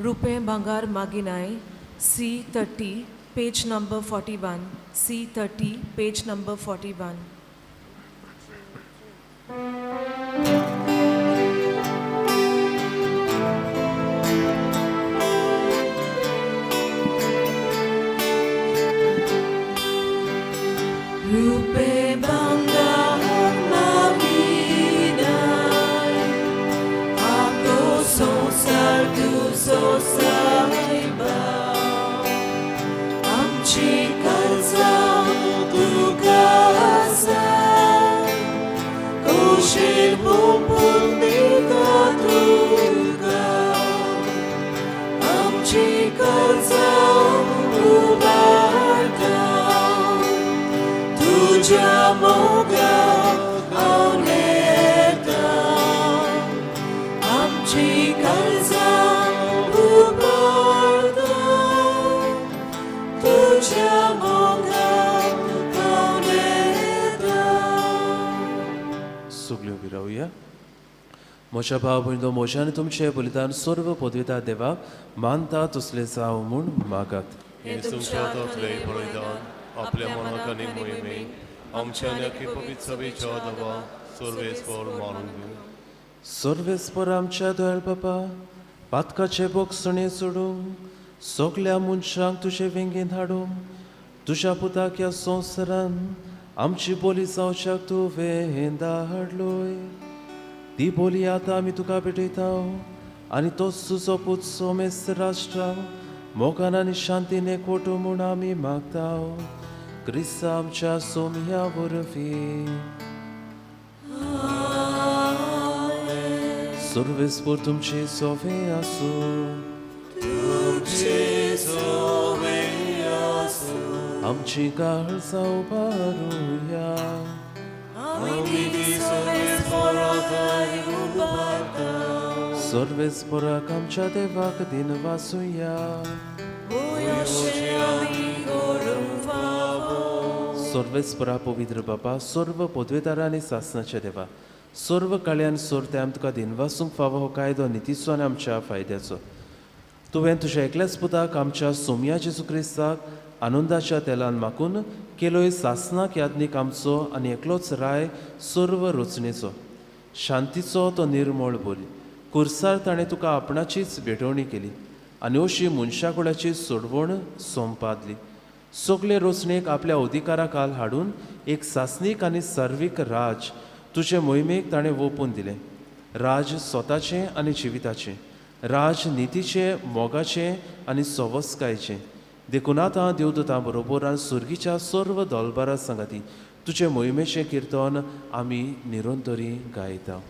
रुपें भांगार मागिनाय C30 page number 41 C30 page number 41. Rupe banggar maginay, ako sonsar tu sosaiba, amchi karza tu kasa, kushil pumpun dita tuka, amchi karza ubarta. Tuja moga auneta, amchi karza ubarta. Tuja moga auneta. सगल्यो विरावया. म्हज्या भाव भयणो, म्हज्या आनी तुमचें बलिदान सर्व पदवेता देवाक मानता तसलें जावं म्हूण मागात. हें तुमच्या हातांतलें बलिदान आपल्या मनाक आनी मोहिमेक आमच्या आनी अख्खे पवित्र सभेच्या देवा सर्वेस्पर मानून दिवं. सर्वेस्पर आमच्या दयाळ बापा, पातकाचे बोगसणे सोडूंक सगल्या मनशांक तुजे वेंगेंत हाडूंक तुज्या पुताक ह्या संवसारान आमची बोली जावच्याक तुवें धाडलोय. ती बोली आतां आमी तुका भेटयता. आनी तोच तुजो पूत सोमेस्त राष्ट्रांक मोगान आनी शांतीन एकवटू म्हूण आमी मागता क्रिस्ता आमच्या सोमया वरवीं. सर्वेस्पोर तुमचे सोवे आसूं. आमची काळ जावपारुया. सर्वेस्पोराक आमच्या देवाक दिनवासुया. सर्वेस्पोरा पवित्र बापा, सर्व पदवेदारा आनी सासनाच्या देवा, सर्व काळ्यान सोरते आम तुका दिनवासूंक फावो हो कायदो नितीचो आनी आमच्या फायद्याचो. तुवें तुज्या एकल्याच पुताक आमच्या सोमया जेजू क्रिस्ताक आनंदाच्या तेलान माकून केलोय सासनाक यादनीक आमचो आनी एकलोच राय सर्व रचणेचो शांतीचो तो निर्मळ बोली. कुर्सार ताणें तुका आपणाचीच भेटवणी केली आनी अशी मनशाकुळाची सोडवण सोंपादली. सगळे रचणेक आपल्या अधिकारा खाल हाडून एक सासनीक आनी सर्वीक राज तुजे मोहिमेक ताणें वोपून दिलें. राज स्वताचें आनी जिविताचें, राज नितीचें, मोगाचें आनी सवस्कायचें. देखून आतां देवदूतां बरोबर आनी सुर्गीच्या सर्व दोलबारा सांगाती तुजे मोहिमेचें किर्तन आमी निरंतरी गायता.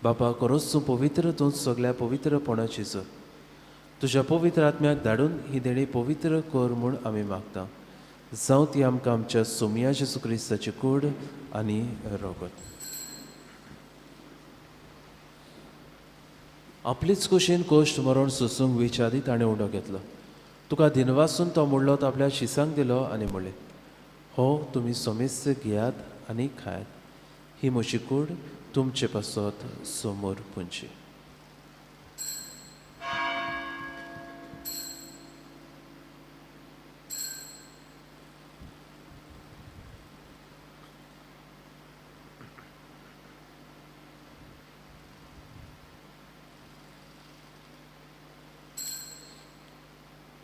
बापा, खरोच तूं पवित्र, तूं सगळ्या पवित्रपणाची जर तुज्या पवित्र आत्म्याक धाडून ही देणी पवित्र कर म्हूण आमी मागता. जावं ती आमकां आमच्या सोमया जेजू क्रिस्ताची कूड आनी रोगत. आपलीच कुशीन कोश्ट मरण सोसूंक वेच्या आदी ताणें उंडो घेतलो. तुका दिनवासून तो म्हणलो, तो आपल्या शिसांक दिलो आनी म्हणलें, हो तुमी सोमेस्त घेयात आनी खायात, ही म्हजी कूड तुमचे पासत समोर पुंची.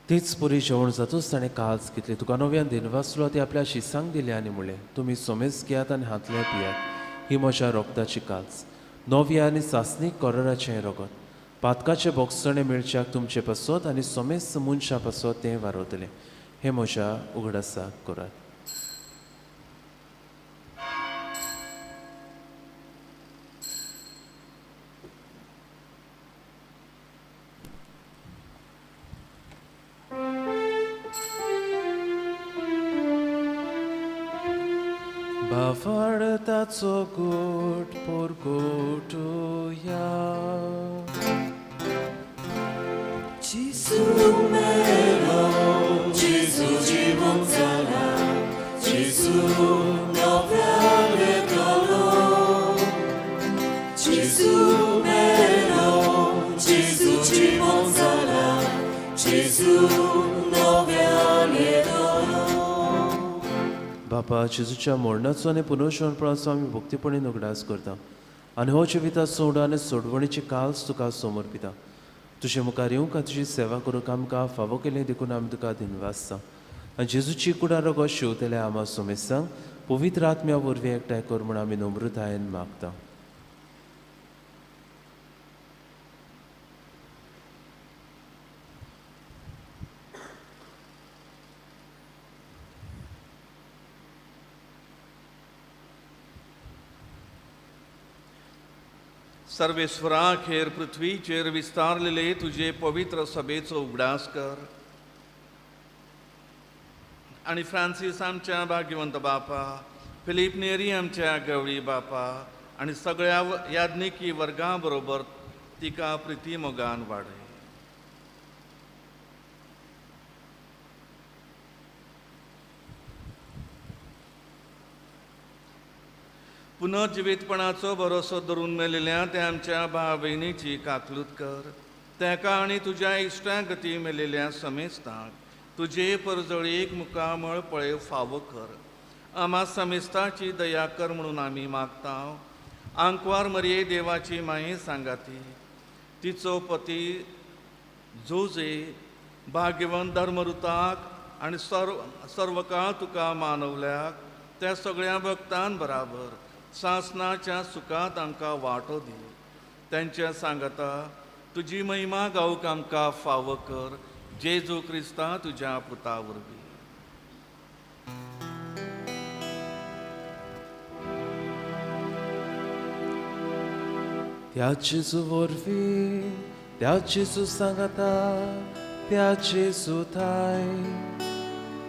तीच पुरी जेवण जातूच ताणें काज घेतली, तुका नव्यान दिनवासलो, ती आपल्या शिसांक दिली आनी म्हणलें, तुमी सोमेस घेयात आनी हातले पियात, ही म्हज्या रोगताची काज, नव्या आनी सासनीक कोरराचें रोगत, पातकाचें बोगसणें मेळच्याक तुमचे पासत आनी सोमेस मनशां पासत तें वारवतलें. हें म्हज्या उगडासाक करात. बाफाडताचो गोट पोरगोटुया. Gesù melo, Gesù जीवन जाला, Gesù नव्याने केलो. Gesù melo, Gesù जीवन जाला, Gesù नव्याने केलो. बापा, जेजूच्या मरणाचो आनी पुनर्जिवनपणाचो आमी भक्तीपणी उगडास करता आनी हो जिविताचो उडो आनी सोडवणीची काल्स तुका समर्पिता. तुजे मुखार येवंक आनी तुजी सेवा करूंक आमकां फावो केलें देखून आमी तुका दिनवासता. आनी जेजूची कुडा रोगो शिंवतले आमा सोमेस्तांक पवित्र आत्म्या वरवीं एकठांय कर म्हूण आमी नम्रतायेन मागता. सर्वेस्वरा खेर पृथ्वीचेर विस्तारलेले तुजे पवित्र सभेचो उगडास कर आनी फ्रांसीस आमच्या भाग्यवंत बापा, फिलीप नेरी आमच्या गवळी बापा आनी सगळ्या याज्ञिकी वर्गां बरोबर तिका प्रिती मोगान वाडय. पुनर्जिवीतपणाचो भरोसो धरून मेलेल्या त्या आमच्या भाव भयणीची काकलूत कर. ताका आनी तुज्या इश्टां गती मेलेल्या समेस्तांक तुजे परजळीक मुखामळ पळय फावो कर. आमा समेस्ताची दया कर म्हणून आमी मागता. आंकवार मरये देवाची माये सांगाती, तिचो पती जोजे भाग्यवंत धर्मरुताक आनी सर्वकाळ तुका मानवल्याक त्या सगळ्या भक्तां बराबर सासनाच्या सुखांत आमकां वांटो दी. तेंच्या सांगाता तुजी महिमा गावूंक आमकां फावो कर. जेजू क्रिस्ता तुज्या पुता वरवीं. त्या जेजू वरवीं, त्या जेजू सांगाता, त्या जेजू थाय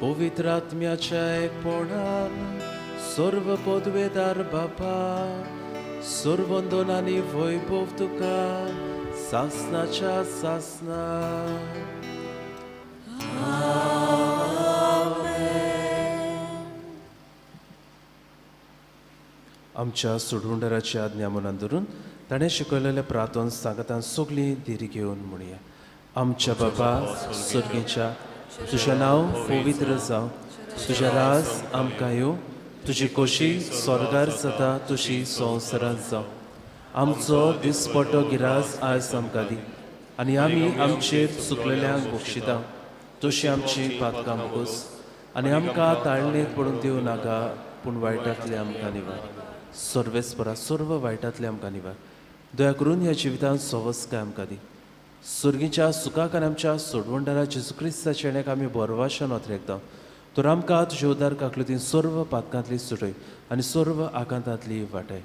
पवित्र आत्म्याच्या एकपणान सर्व पदवेदार बापा, सर्वंदन आनी वैभव तुका सासनाच्या सासना. आमच्या सोडवणदाराची आज्ञा मनान धरून ताणें शिकयलेलें प्रार्थन सांगातान सगळीं धिरी घेवन म्हणया. आमच्या बाबा सर्गीच्या, तुजें नांव पवित्र जावं, तुजें राज आमकां येवं, तुजी खोशी स्वर्गार जाता तशी संवसारांत जावं. आमचो दिसपटो गिरास आयज आमकां दी आनी आमी आमचेर चुकलेल्यांक बक्षिता तशी आमची पातकां मोगोस आनी आमकां ताळणेंत पडूंक दिवं नाका, पूण वायटांतले आमकां निवार. सर्वेस्परा सर्व वायटांतले आमकां निवार. दया करून ह्या जिवितांत सवस्काय आमकां दी. सर्गीच्या सुखाक आनी आमच्या सोडवणदारा जेजू क्रिस्ताच्या येण्याक आमी बरवाशान ओतरेकता. तर आमकां तुजे उदार काकलुतीन सर्व पातकांतली सुटय आनी सर्व आकांतांतली वाटय.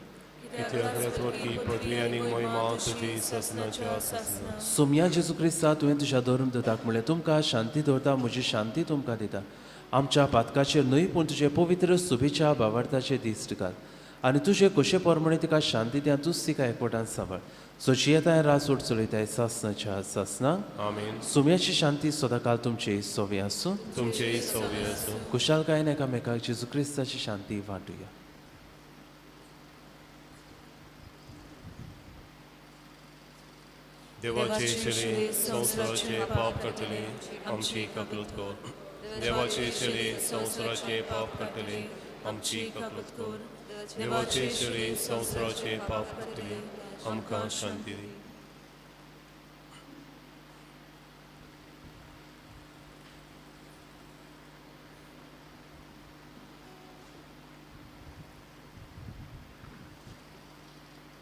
सोमया जेजू क्रिस्ता, तुवें तुज्या धर्म दताक म्हणलें, तुमकां शांती दवरता, म्हजी शांती तुमकां दिता. आमच्या पातकाचेर न्हय पूण तुजे पवित्र सुबेच्या भावार्थाचेर दिश्ट घाल आनी तुजे खोशे प्रमाणे तिका शांती दी आनी तूच तिका एकवटान सांबाळ. सो येताय राजवट चलयताय सासनाच्या सासना. आमेन. सोम्याची शांती सदांकाळ तुमचे सोवे आसूं, तुमचेय सोवे आसूं. खुशालकायेन एकामेकाक जेजू क्रिस्ताची शांती वांटुया. देवाचे चेले संवसाराचे पाप काडटले, आमची काकलूत कर. देवाचे चेले संवसाराचे पाप काडटले, आमची काकलूत कर. देवाचे चेले संवसाराचे पाप काडटले, आमकां शांती दी.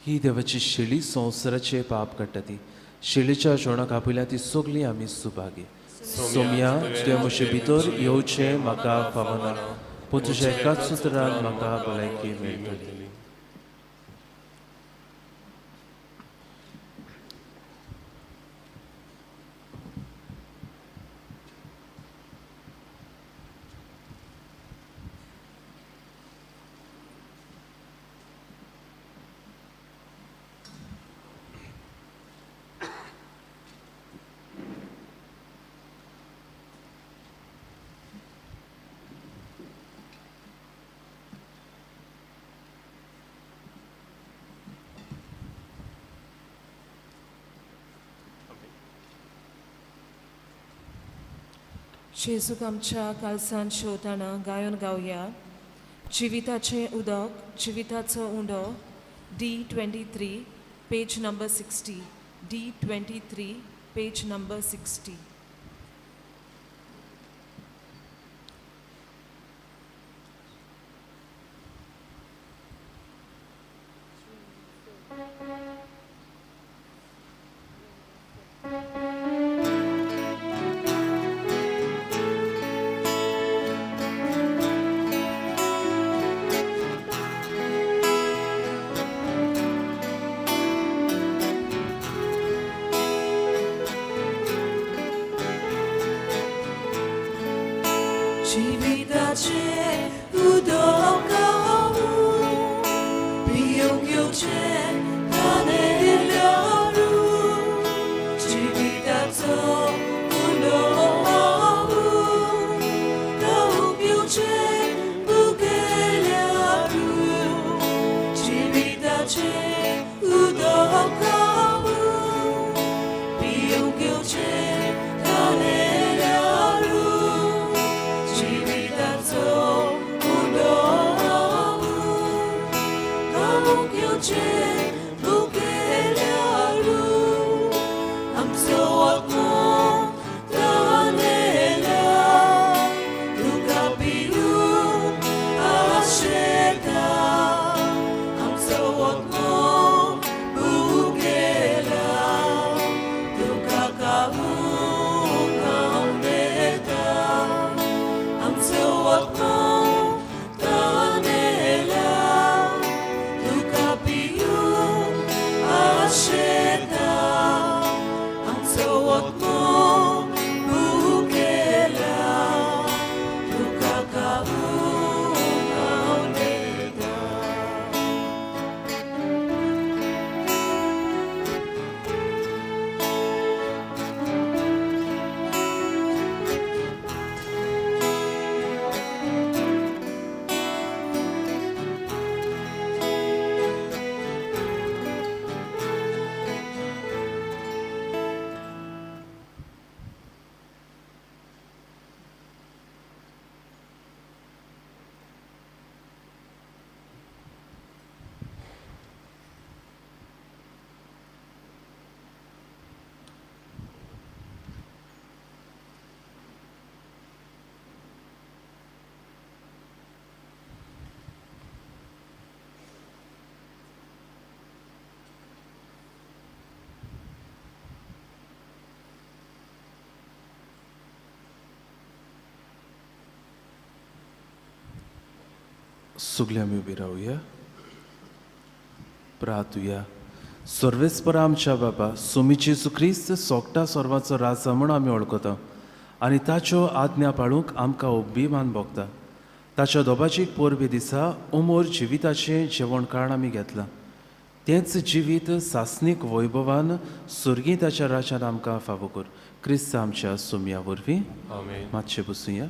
ही देवाची शेळी संवसाराचे पाप काडटा ती शेळीच्या जेवणाक आपयल्या ती सगळीं आमी सुभागी. सोमया, तुवें म्हजे भितर येवचें म्हाका फावना, पूण तुज्या एकाच सुत्रान म्हाका भलायकी मेळटली. जेजूक आमच्या कालसान शेवताना गायन गावया. जिविताचें उदक, जिविताचो उंडो, D23, page number 60. D23, page number 60. जिविताचें उदक हांव पिवंक येवचें तानेल्यारू जिविताचो उलो हांव खावंक येवचें भुकेल्यारू जिविताचें उदक हांव पिवंक येवचें तानेल्यारू जिविताचो उलो हांव खावंक येवचें भुकेल्यारू आमचो आत्मो तानेल्या तुका पिवंक आशेता आमचो आत्मो भुकेला तुका खावंक आंवडेता आमचो आत्मो तानेला तुका पिवंक आशेता आमचो आत्मो भुकेला तुका खावंक आंवडेता. सगळे आमी उबी रावया, प्रार्थुया. सर्वेस्पर आमच्या बाबा सोमी जेजू क्रिस्त सोगटा सर्वाचो राजा म्हूण आमी वळखता आनी ताच्यो आज्ञा पाळूंक आमकां अभिमान भोगता. ताच्या दोबाचीक परबे दिसा उमर जिविताचें जेवण काण आमी घेतलां. तेंच जिवीत सासणीक वैभवान सुर्गी ताच्या राज्यान आमकां फावो कर. क्रिस्त आमच्या सोमया वरवीं. आमेन. मातशें बसुया.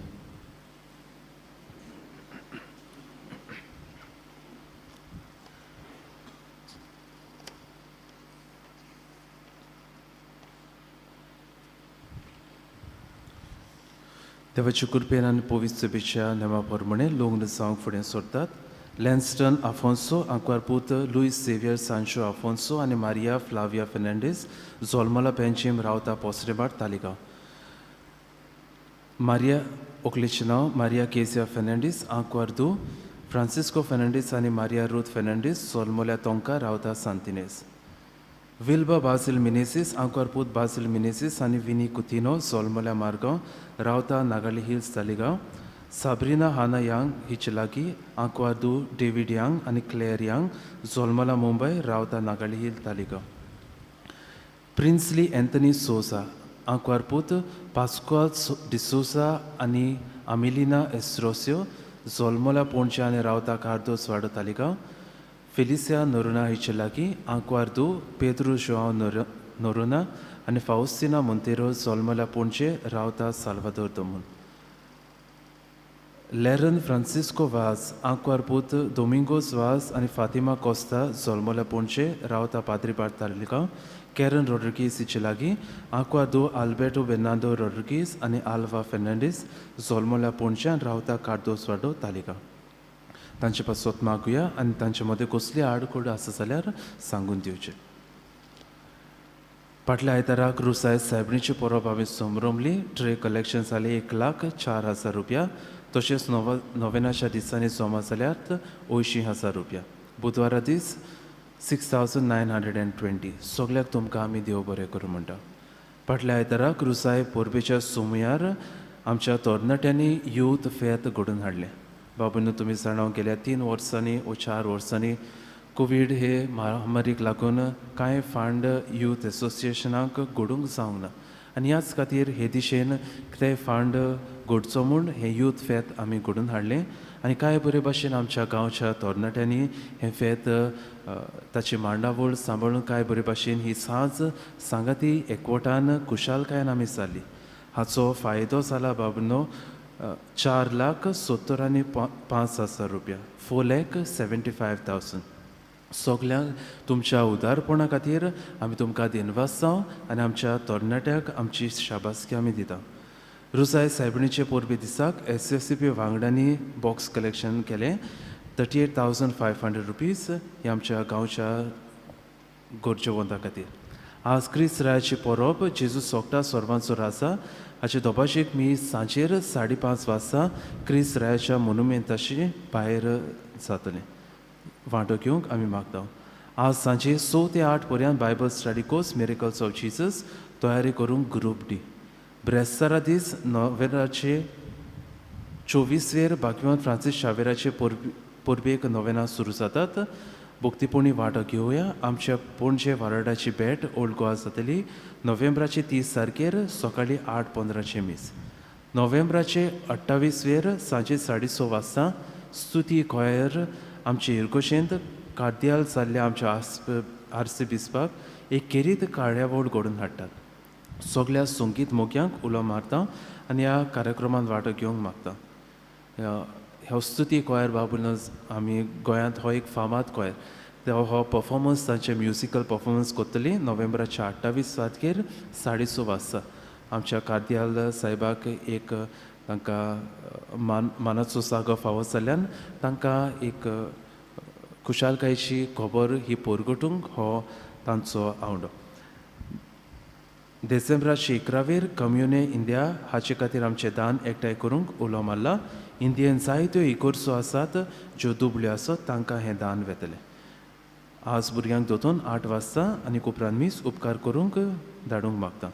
देवाचे कृपेन आनी पवित्र सभेच्या नेमा प्रमाणे लग्न जावंक फुडें सरतात लॅन्स्टन आफोन्सो आंकवार पूत लुईस झेवियर सांचो आफोन्सो आनी मारिया फ्लाविया फेर्नांडीस जोल्मला पेंजीम रावता पोसरेबाड तालिगांव. मारिया ओकलेचें नांव मारिया केजिया फेर्नांडीस आंकवार दू फ्रांसिस्को फेर्नांडीस आनी मारिया रूथ फेर्नांडीस जोल्मोल्या तोंका रावता सांतिनेस. विल्बा बासील मिनेसीस आंकवार पूत बासील मिनेसीस आनी विनी कुतिनो जोल्मोल्या मारगांव रावता नागाली हिल्स तालिगांव. साब्रिना हाना यांग हिचे लागीं आंकवार दू डेवीड यांग आनी क्लेअर यांग जोल्मोला मुंबय रावता नागाली हिल तालिगांव. प्रिन्सली एंथनी सोजा आंकवार पूत पास्कुआल डिसोजा आनी आमिलिना एस्रोस्यो जोल्मोला पोणजे आनी रावता कार्दोस वाडो तालिगांव. फेलिसिया नोरुना हिचे लागीं आंकवार दू पेद्रू जोआव नोरुना आनी फावस्तिना मोंतेरो जोल्मोला पोणजे रावता साल्वादोर दोमून. लॅरन फ्रांसिस्को वाज आंकवार पूत दोमिंगोस वाज आनी फातिमा कोस्ता जोल्मोला पोणजे रावता पाद्रीपाड तालिगांव. कॅरन रॉड्रिगीस हिचे लागीं आंकवार दू आल्बर्टो बेर्नांदो रॉड्रिगीस आनी आल्वा फेर्नांडीस जोल्मोला पोणजे आनी रावता कार्दोस वाडो तालिगांव. तांचे पासत मागुया आनी तांचे मदें कसली आडखळ आसा जाल्यार सांगून दिवचें. फाटल्या आयताराक रुसाय सायबणीची परब हांवें समरमली. ट्रे कलेक्शन जालें 1,04,000 रुपया. तशेंच नोवेनाच्या दिसांनी जमा जाल्यात 80,000 रुपया. बुधवारा दीस 6,920. सगळ्याक तुमकां आमी देव बरें करूं म्हणटा. फाटल्या आयताराक रुसाय परबेच्या सुमयार आमच्या तरणाट्यांनी यूथ फेत घडोवन हाडलें. बाबून तुमी जाणा गेल्या 3 वर्सांनी ओ 4 वर्सांनी कोवीड हे महामारीक लागून कांय फंड यूथ एसोसिएशनाक घडूंक जावंक ना आनी ह्याच खातीर हे दिशेन ते फंड घडचो म्हूण हें यूथ फेत आमी घडोवन हाडलें आनी कांय बरे भाशेन आमच्या गांवच्या तरणाट्यांनी हें फेत ताची मांडावळ सांबाळून कांय बरे भाशेन ही सांज सांगाती एकवटान खुशालकायेन आमी जाली. हाचो फायदो जाला बाबनो 4,70,500 रुपया, 4,75,000. सगल्यांक तुमच्या उदारपणा खातीर आमी तुमकां दिनवास जावं आनी आमच्या तरणाट्याक आमची शाबासकी आमी दिता. रुजाय सायबिणीचे परबे दिसाक SFCP वांगड्यांनी बॉक्स कलेक्शन केलें 38,500 रुपीज हे आमच्या गांवच्या गरजेवंता खातीर. आज क्रिस्त रायाची परब जेजू सोगटा सर्वांचो राजा हाचे दोबाशीक मी सांजेर 5:30 वाजता क्रिस्त रायाच्या मोनुमेंताशी भायर जातलें. वांटो घेवंक आमी मागता. आज सांजे 6 ते 8 पर्यंत Bible study course miracles of Jesus तयारी करूंक ग्रूप डी. ब्रेस्तारा दीस नोव्हेंबराचे 24वेर भाग्यवान फ्रांसीस शावेराचे परबेक नोवेनां सुरू जातात. भक्तीपणी वांटो घेवया. आमच्या पणजे वाराडाची भेट ओल्ड गोवा जातली नोव्हेंबराचे 30 तारखेर सकाळीं 8:15 मीस. नोव्हेंबराचे 28वेर सांजे 6:30 वाजता स्तुती कॉयर आमचे इर्गोशेंत कार्दियाल जाल्ल्या आमच्या आरसी बिस्पाक एक केरीत कार्यावळ घडोवन हाडटात. सगल्या संगीत मोग्यांक उलो मारता आनी ह्या कार्यक्रमांत वांटो घेवंक मागता. ह्या स्तुती कॉयर बाबून आमी गोंयांत हो एक फामाद कॉयर हो परफॉर्मन्स तांचे म्युजिकल परफॉर्मन्स करतली नोव्हेंबराच्या 28 तारखेर 6:30 वाजता. आमच्या कार्दियाल साहेबाक एक तांकां मानाचो जागो फावो जाल्ल्यान तांकां एक खुशालकायेची खबर ही परगटूंक हो तांचो आवडो. डिसेंबराचे 11वेर कम्युने इंडिया हाचे खातीर आमचें दान एकठांय करूंक उलो मारला. इंडियन जायत्यो इगर्जो आसात ज्यो दुबळ्यो आसात तांकां हें दान वेतलें. आज भुरग्यांक दोतोन 8 वाजता आनी उपरांत मीस उपकार करूंक धाडूंक मागता.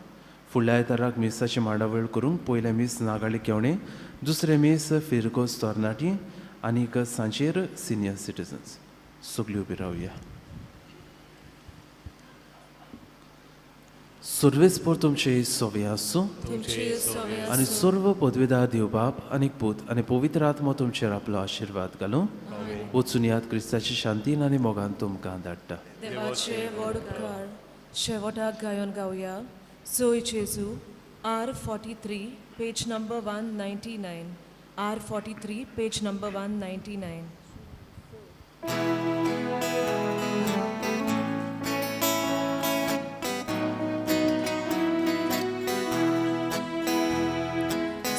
फुडल्या आयताराक मिसाची मांडावळ करूंक पयलें मीस नागाळी केवणें, दुसरें मीस फिरगोज तरणाटी आनीक सांजेर सिनियर सिटीजन्स. सगळीं उबी रावया. सर्वेस्पर तुमचे सोवे आसूं आनी सर्व पदवेदार देव बाप आनी पूत आनी पवित्र आत्मो तुमचेर आपलो आशिर्वाद घालूं. वचून याद क्रिस्ताची शांतीन आनी मोगान तुमकां धाडटा. देवाचे व्हड उपकार. शेवटाक गायन गावया सोय जेजू R43 page number 199. R43 page number 199.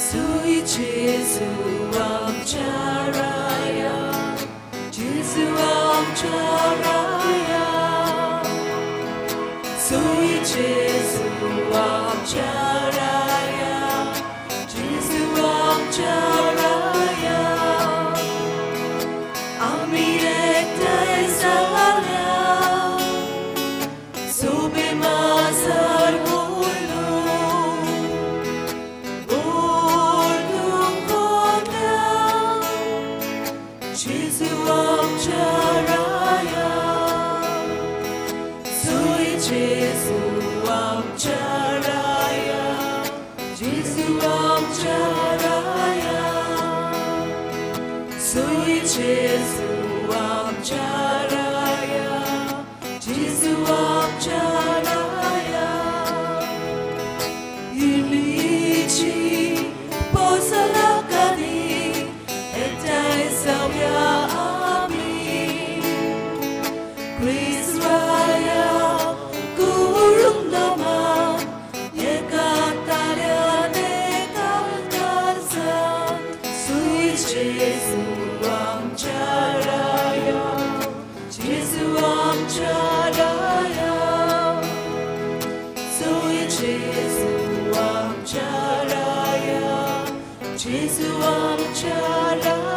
Sui Jesu amcha raya, Jesu amcha raya, Sui Jesu amcha raya, Jesu amcha raya, Ami ektai salya, Sobe mazar bolu. Jesu amcha raya, Sui Jesu amcha raya, Jesu amcha raya, Sui Jesu amcha raya, Jesu amcha raya, Ilichi posalakadi. Jesu amcha raya,